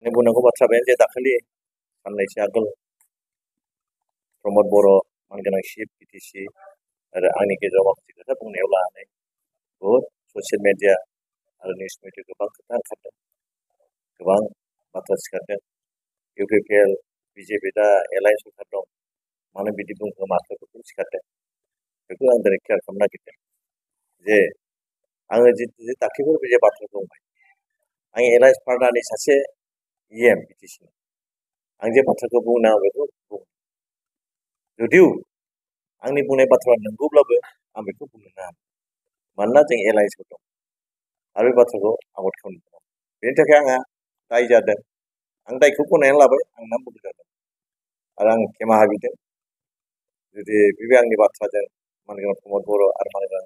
बुंनांगौ बाथ्राया जे दाखालि साननैसो आगोल प्रमद बर' मानगोनां चिफ बिटिसि आरो आंनि गेजेराव माखासे खोथा बुंनायाव लानानै बहुद ससियेल मिडिया आरो निउस मिडिया गोबां खोथा ओंखारदों, गोबां बाथ्रा सिखारदों। इउपिपिएल बिजेपि दा एलायन्स सरकार दं, मानो बिदि बुंखो माथोफोरखौ सिखारदों। बेखौ आं दिनै क्लियार खालामनो नागिरदों जे आङो जे दाख्लैफोर बे बाथ्रा बुंबाय, आं एलायन्स पार्टनारनि सासे इएम बिटिसि, आं जे बाथ्राखौ बुंनो बेखौ बुं, जुदिव आंनि बुंनाय बाथ्राया नंगौब्लाबो आं बेखौ बुंनो नाङा, मानोना जों एलायन्सआव दं आरो बे बाथ्राखौ आबाद खालामनो दं। बेनि थाखाय आंहा दाय जादों, आं दायखौ गनायनानै लाबाय, आं नाम बुंनो जादों आरो आं खेमा बिदों। जुदि बे आंनि बाथ्राजों मानगोनां प्रमद बर' आरो मानगोनां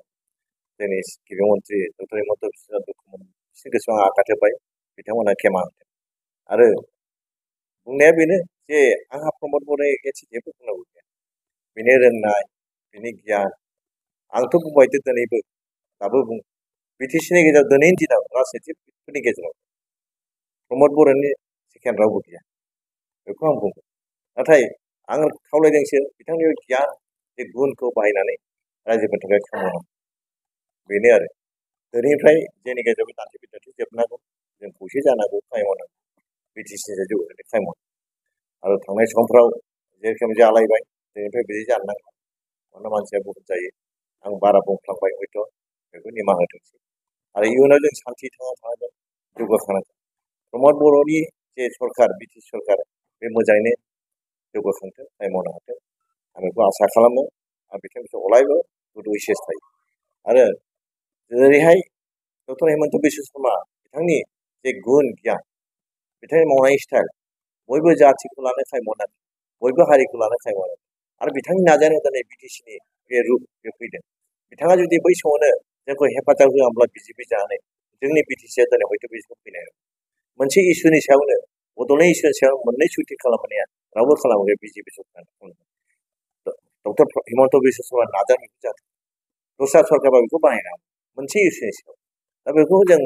जोंनि गिबि मन्त्रि डक्टर हिमन्त बिश्व शर्माखौ बिसोरनि गोसोआव आं आघात होबाय, बिथांमोना खेमा होदों। आरो बुंनाया बेनो जे आंहा प्रमद बर'नि एसे जेबो बुंनांगौ गैया, बिनि रोंनाय, बिनि गियान, आंथ' बुंबाय दिनैबो दाबो बुं, बिटिसिनि गेजेराव दिनैनि दिनाव राजनितिकफोरनि गेजेराव प्रमद बर'नि सेकेन्ड रावबो गैया, बेखौ आं बुंगोन। नाथाय आं खावलायदोंसो बिथांनि गियान बे गुनखौ बाहायनानै रायजोफोरनि थाखाय खामानि, बेनो आरो दिनैनिफ्राय जोंनि गेजेराव दान्थे बिदान्थे जोबनांगौ, जों खौसे जानांगौ, खामानि मावनांगौ, बिटिसिनि जौगानायनि खामानि मावनांगौ। आरो थांनाय समफ्राव जेरोखोम जालायबाय, दिनैनिफ्राय बिदि जानो नांगौ, मानोना मानसिया बहुत जायो, आं बारा बुंफ्लांबाय हयथ', बेखौ निमाहा होथोंसै। आरो इयुनाव जों सान्थि थांना थानांगोन, जौगाखांनांगोन। प्रमद बर'नि जे सरकार, बिटिसि सरकार, बे मोजाङैनो जौगाखांथों, खामानि मावनो हाथों, आं बेखौ आसा खालामो। आं बिथांखौ अरायबो गुड उइसेस थायो। आरो जेरैहाय डक्टर हिमन्त बिश्व शर्मा, बिथांनि जे गुन गियान, बिथांनि मावनाय स्टाइल, बयबो जाथिखौ लानो खामानि मावनांगौ, बयबो हारिखौ लानो खामानि मावनांगौ। आरो बिथांनि नाजानायाव दिनै बिटिसिनि बे रुप बे फैदों। बिथाङा जुदि बै समावनो जोंखौ हेफाजाब होआब्ला बिजेपि जानानै जोंनि बिटिसिया दिनै हयथ' बे समाव फैनाय नङा। मोनसे इसुनि सायावनो, बड'लेण्ड इसुनि सायाव मोननै सुथि खालामनाया रावबो खालामाखै बिजेपि सरकार। डक्टर हिमन्त बिश्व शर्मा नाजानाय जादों, दस्रा सरकारबा बेखौ बानायनांगौ मोनसे इसुनि सायाव। दा बेखौ जों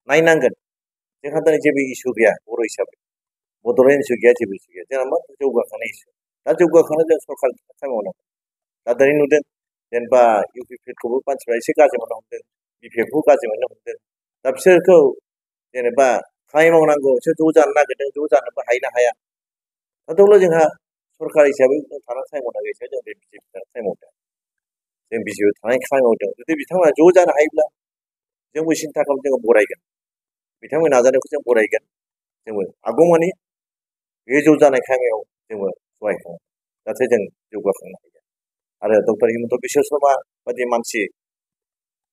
नायनांगोन, जोंहा दिनै जेबो इसु गैया बर' हिसाबै, बड'लेण्ड इसु गैया, जेबो इसु गैया, जोंहा मा जौगाखांनाय इसु। दा जौगाखांनाय जों सरकार खामानि मावनांगौ। दा दिनै नुदों जेनेबा इउपिपिएलखौबो मानसिफ्रा एसे गाज्रि मोननो हमदों, बिपिएफखौ गाज्रि मोननो हमदों। दा बिसोरखौ जेनेबा खामानि मावनांगौ, बिसोर ज' जानो नागिरदों, ज' जानोबो हायो ना हाया। दा थेवब्लाबो जोंहा सरकार हिसाबै जों थानानै खामानि मावनांगौ हिसाबै जों बे बिजेपि खामानि मावदों, जों बिजेपिआव थानानै खामानि मावदों। जुदि बिथांमोना ज' जानो हायोब्ला जोंबो सिन्था खालाम, जोङो बरायगोन, बिथांमोननि नाजानायखौ जों बरायगोन, जोंबो आगौमानि बे ज' जानाय खामानियाव जोंबो सहाय खालामो, जाहाथे जों जौगाखांनो हायो। आरो डक्टर हिमन्त बिश्व शर्मा बायदि मानसि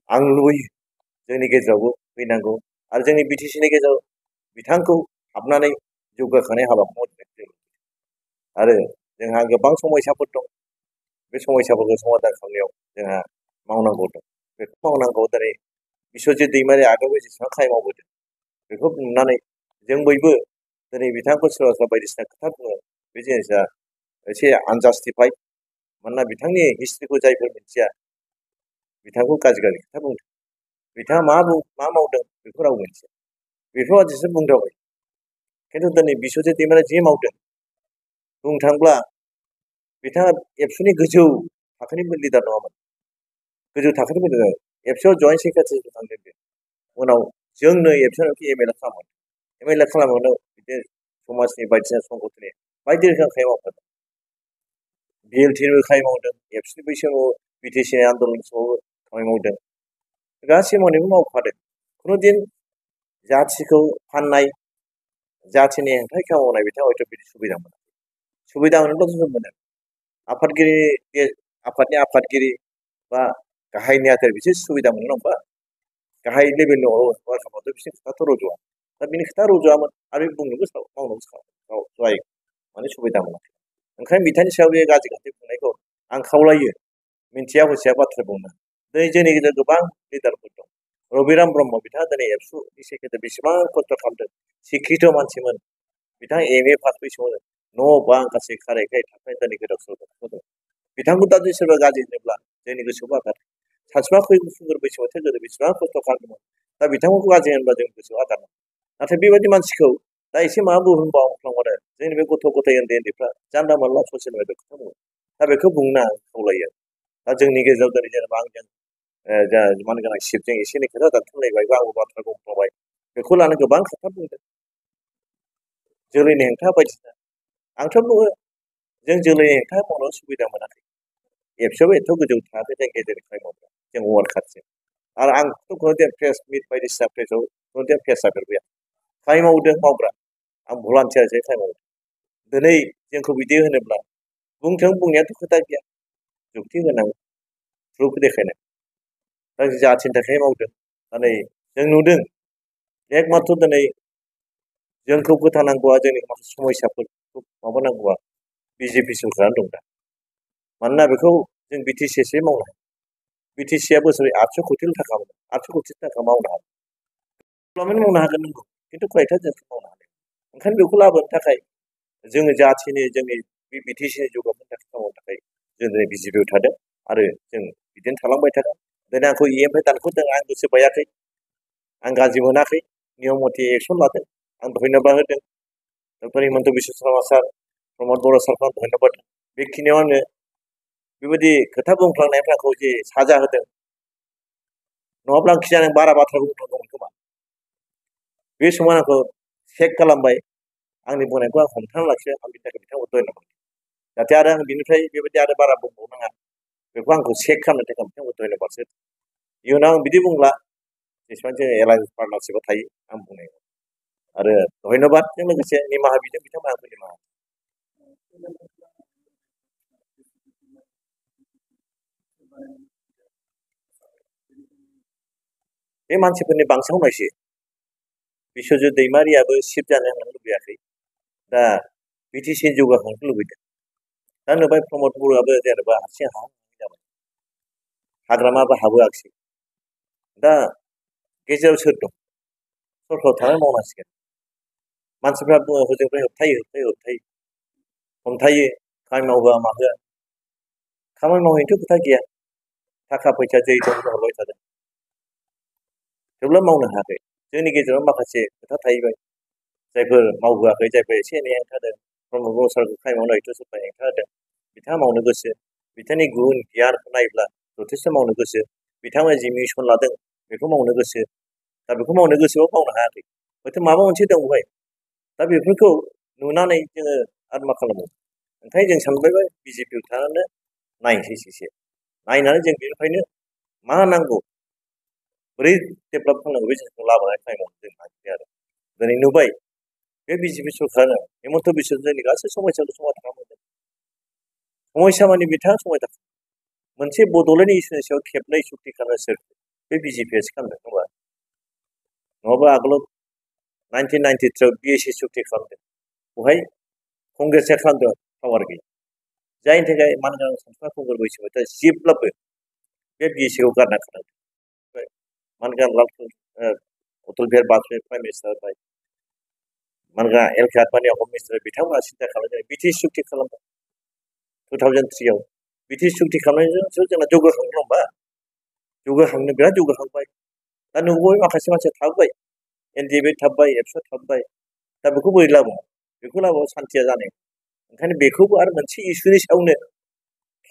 आं लुबैयो जोंनि गेजेरावबो फैनांगौ, आरो जोंनि बिटिसिनि गेजेराव बिथांखौ हाबनानै जौगाखांनाय हाबाखौ मावनो। आरो जोंहा गोबां समयसाफोर दं, बे समयसाफोरखौ समाधान खालामनायाव जोंहा मावनांगौ दं, बेखौ मावनांगौ। दिनै बिश्वजित दैमारि आगोलाव जेसेबां खामानि मावबोदों, बेखौ नुनानै जों बयबो दिनै बिथांखौ सोरबा सोरबा बायदिसिना खोथा बुङो, बे जिनिसा एसे आनजास्टिफाइड। मानोना बिथांनि हिस्ट्रिखौ जायफोर मिथिया, बिथांखौ गाज्रि गाज्रि खोथा बुंदों, बिथाङा मा मावदों बेखौ रावबो मिथिया, बेफोरबादिसो बुंदावबाय। खिन्थु दिनै बिश्वजित दैमारिया जे मावदों, बुंनो थाङोब्ला बिथाङा एबसुनि गोजौ थाखोनि लिडार नङामोन, गोजौ थाखोनि लिडार, एबसुआव जयेन्ट सेक्रेटारि थांदों। उनाव जोंनो एबसुआव एमएलए खालामो, एमएलए खालामनायाव बिदिनो समाजनि बायदिसिना संगठननि बायदि रोखोम खामानि मावफादों, बिएलटिनिबो खामानि मावदों, एबसुनि बै समाव बिटिसिनि आन्दलन समावबो खामानि मावदों, गासै मावनायखौ मावफादों। खुनुदिन जाथिखौ फाननाय, जाथिनि हेंथायै खामानि मावनाय बिथाङा हयथ' बिदि सुबिदा मोना, सुबिदा मोनोब्लाथ' जों मोनो। आफादनि आफादगिरि बा गाहाय नेहाथारि बिसोर सुबिदा मोनो नङा होमबा, गाहाय लेभेलनि वार्कारफ्राथ' बिसोरनि खोथाथ' रज'आ। दा बिनि खोथा रज'आमोन, आरो बुंनोबो मावनोबो सहाय माने सुबिदा मोनाखै। ओंखायनो बिथांनि सायाव बे गाज्रि खोथा बुंनायखौ आं खावलायो, मिन्थिया हसिया बाथ्रा बुंनो। दिनै जोंनि गेजेराव गोबां लिडारफोर दं, रबिराम ब्रह्म, बिथाङा दिनै एबसुनि सेक्रेटारि, बेसेबां खस्थ' खालामदों, शिक्षित मानसिमोन, बिथाङा एमए पास बै समावनो न' बां गासै खारै थांनाय दिनै गोदाव सोराव दं। बिथांखौ दा जुदि सोरबा गाज्रि होनोब्ला जोंनि गोसोआव आघात, सानसेबा फैगौ बैसोआव गोदो बेसेबां खस्थ' खालामदोंमोन, दा बिथांमोनखौ गाज्रि होनोब्ला जोंनि गोसोआव आघात। नाथाय बेबायदि मानसिखौ दा एसे मा बुंबावफ्लांबानो जोंनि बे गथ' गथाय उन्दै उन्दैफ्रा जानला मोनला ससियेल मिडिया खोथा बुङो दा बेखौ बुंनो आं खावलायो दा जोंनि गेजेराव दिनै जेनेबा आंजों जा मान गोनां शिबजों एसे एनै खोथा दान्थुलायबाय बा आंबो बाथ्रा बुंफ्लांबाय बेखौ लानो गोबां खोथा बुंदों जोलैनि हेंथा बायदिसिना आंथ' बुङो जों जोलैनि हेंथा मावनो सुबिदा मोनाखै एबसुआबो एथ' गोजौ थाखो जों गेजेरनिफ्राय मावग्रा जों वार्ड खाथिजों आरो आंथ' खुनु प्रेस मिट बायदिसिना प्रेसआव खुनु प्रेस जाफेरबाय खामानि मावदों मावग्रा आं भलान्टियारसो खामानि मावदों दिनै जोंखौ बिदि होनोब्ला बुंथों बुंनायाथ' खोथा गैया जुक्ति गोनां प्रुफ देखायनाय दा जाथिनि थाखाय मावदों दिनै जों नुदों एकमात्र दिनै जोंखौ फोथांनांगौआ जोंनि माखासे समयसाफोरखौ माबानांगौआ बिजेपि सरकारानो दं दा मानोना बेखौ जों बिटिसिएसो मावनो हायो बिटिसिआ बोसोरै 800 कोटि थाखा मोनो 800 कोटि थाखा मावनो हागोन डेभेलपमेन्ट मावनो हागोन नंगौ खिन्थु खयथा जोंखौ मावनो हागोन ओंखायनो बेखौ लाबोनो थाखाय जोङो जाथिनि जोंनि बे बिटिसिनि जौगानायनि थाखाय मावनो थाखाय जों दिनै बिजेपिआव थादों आरो जों बिदिनो थालांबाय थागोन दिनै आंखौ इएमनिफ्राय दानख'दों आं गोसो बायाखै आं गाज्रि मोनाखै नियम मथे एक्सन लादों आं धन्यबाद होदों डक्टर हिमन्त बिश्व शर्मा सार प्रमद बर' सारखौ आं धन्यबाद बेखिनियाव आङो बेबायदि खोथा बुंफ्लांनायफ्रा आंखौ जे साजा होदों नङाब्ला आं खिजानो बारा बाथ्रा बुंफ्लांदोंमोन खोमा बे समाव आंखौ चेक खालामबाय आंनि बुंनायखौ आं हमथाना लाखियो आं बिनि थाखाय बिथांखौ धन्यबाद जाहाथे आरो आं बिनिफ्राय बेबायदि आरो बारा बुंबावनाङा बेखौ आंखौ चेक खालामनो थाखाय बिथांखौ धन्यबादसो इयुनाव आं बिदि बुंला जेसेबां जोङो एलायन्स पार्टनारशिपआव थायो आं बुंनाय आरो धन्यबादजों लोगोसे निमाहा बिदों बिथांमोना आंखौ निमाहा बे मानसिफोरनि बांसावनायसो बिश्वजित दैमारियाबो शिफ्ट जानो होननानै लुबैयाखै दा बिटिसि जौगाखांनो लुबैदों दा नुबाय प्रमद बर'आबो जेनेबा हारसिं जाबाय हाग्रामाबो हाबोआखिसै दा गेजेराव सोर दं सरखाराव थानानै मावनांसिगोन मानसिफ्रा बुङो हजोंनिफ्राय होबथायो हमथायो खामानि मावहोआ माहोआ खामानि मावहैनोथ' खोथा गैया थाखा फैसा जै दं हरबाय थादों थेवब्लाबो मावनो हायाखै जोंनि गेजेराव माखासे खोथा थाहैबाय जायफोर मावहोआखै जायफोर एसे एनै हेंथा होदों प्रमद बर' सारखौ खामानि मावनो हयथ' सोरबा हेंथा होदों बिथाङा मावनो गोसो बिथांनि गुन गियानखौ नायोब्ला जथेस्थ' मावनो गोसो बिथांमोना जि मिसन लादों बेखौ मावनो गोसो दा बेखौ मावनो गोसोआव मावनो हायाखै हयथ' माबा मोनसे दं बेवहाय दा बेफोरखौ नुनानै जोङो आरो मा खालामो ओंखायनो जों सानबाय बिजेपिआव थानानै नायनोसै एसे नायनानै जों बेनिफ्रायनो मा नांगौ बोरै डेभेलप खालामनांगौ बे जिनिसखौ लाबोनानै टाइमाव जों नागिरो आरो दिनै नुबाय बे बिजेपि सरकारानो हिमन्त बिश्व जोंनि गासै समयसाखौ समाधान खालामदों समयसा माने बिथाङा समाधान मोनसे बड'लेण्ड इस्युनि सायाव खेबनै सुक्ति खालामनो सोर बे बिजेपिआसो खालामदों नङाबा आगोलाव 1993 बिएसि सुक्ति खालामदों बेवहाय कंग्रेसआ खालामदों पावार गैया जायनि थाखाय मानगोनां सानफ्रा कंग्रेस बैसोनिफ्राय जेब्लाबो बे बिएससिखौ गारना खालामदों मानगोनां अटल बिहारि वाजपेयी प्राइम मिनिस्टार जाबाय मानगोनां एल के आडवाणीआ हम मिनिस्टार बिथांमोना सिन्था खालामदों बिटिसि सुक्ति खालामदों 2003 आव बिटिसि सुक्ति खालामनायजोंसो जोंना जौगाखांनो होमबा जौगाखांनो बिराद जौगाखांबाय दा नुबाय माखासे मानसिया थाबोबाय एनडिएफबि थाबबाय एबसुआ थाबबाय दा बेखौ बोरै लाबोनो बेखौ लाबोनो सान्थिया जानाय ओंखायनो बेखौबो आरो मोनसे इस्युनि सायावनो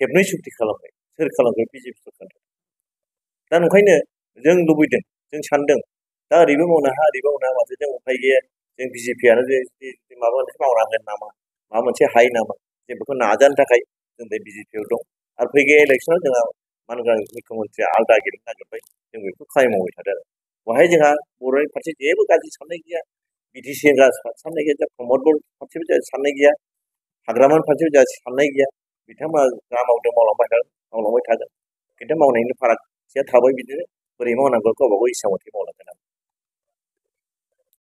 खेबनै सुक्ति खालामबाय सोर खालामबाय बिजेपि सरकार दा ओंखायनो जों लुबैदों जों सानदों दा ओरैबो मावनो हाया ओरैबो मावनो हाया माथो जों उफाय गैया जों बिजेपिआनो जे माबा मोनसे मावनांगोन नामा माबा मोनसे हायो नामा जों बेखौ नाजानो थाखाय जों दा बिजेपिआव दं आरो फैगौ इलेक्सनाव जोंहा मानगोनां मुख्यमन्थ्रिया आलादा गेलेनो नागिरबाय जों बेखौ खामानि मावबाय थादों आरो बेवहाय जोंहा बर'नि फारसे जेबो गाज्रि साननाय गैया बिटिसि साननाय गैया प्रमद बर' फारसेबो साननाय गैया हाग्रामानि फारसेबो जोंहा साननाय गैया बिथांमोना जा मावदों मावलांबाय थागोन खिन्थु मावनायनि फारागथिया थाबाय बिदिनो बोरै मावनांगौ गावबा गाव इस्सा मथे मावलांबाय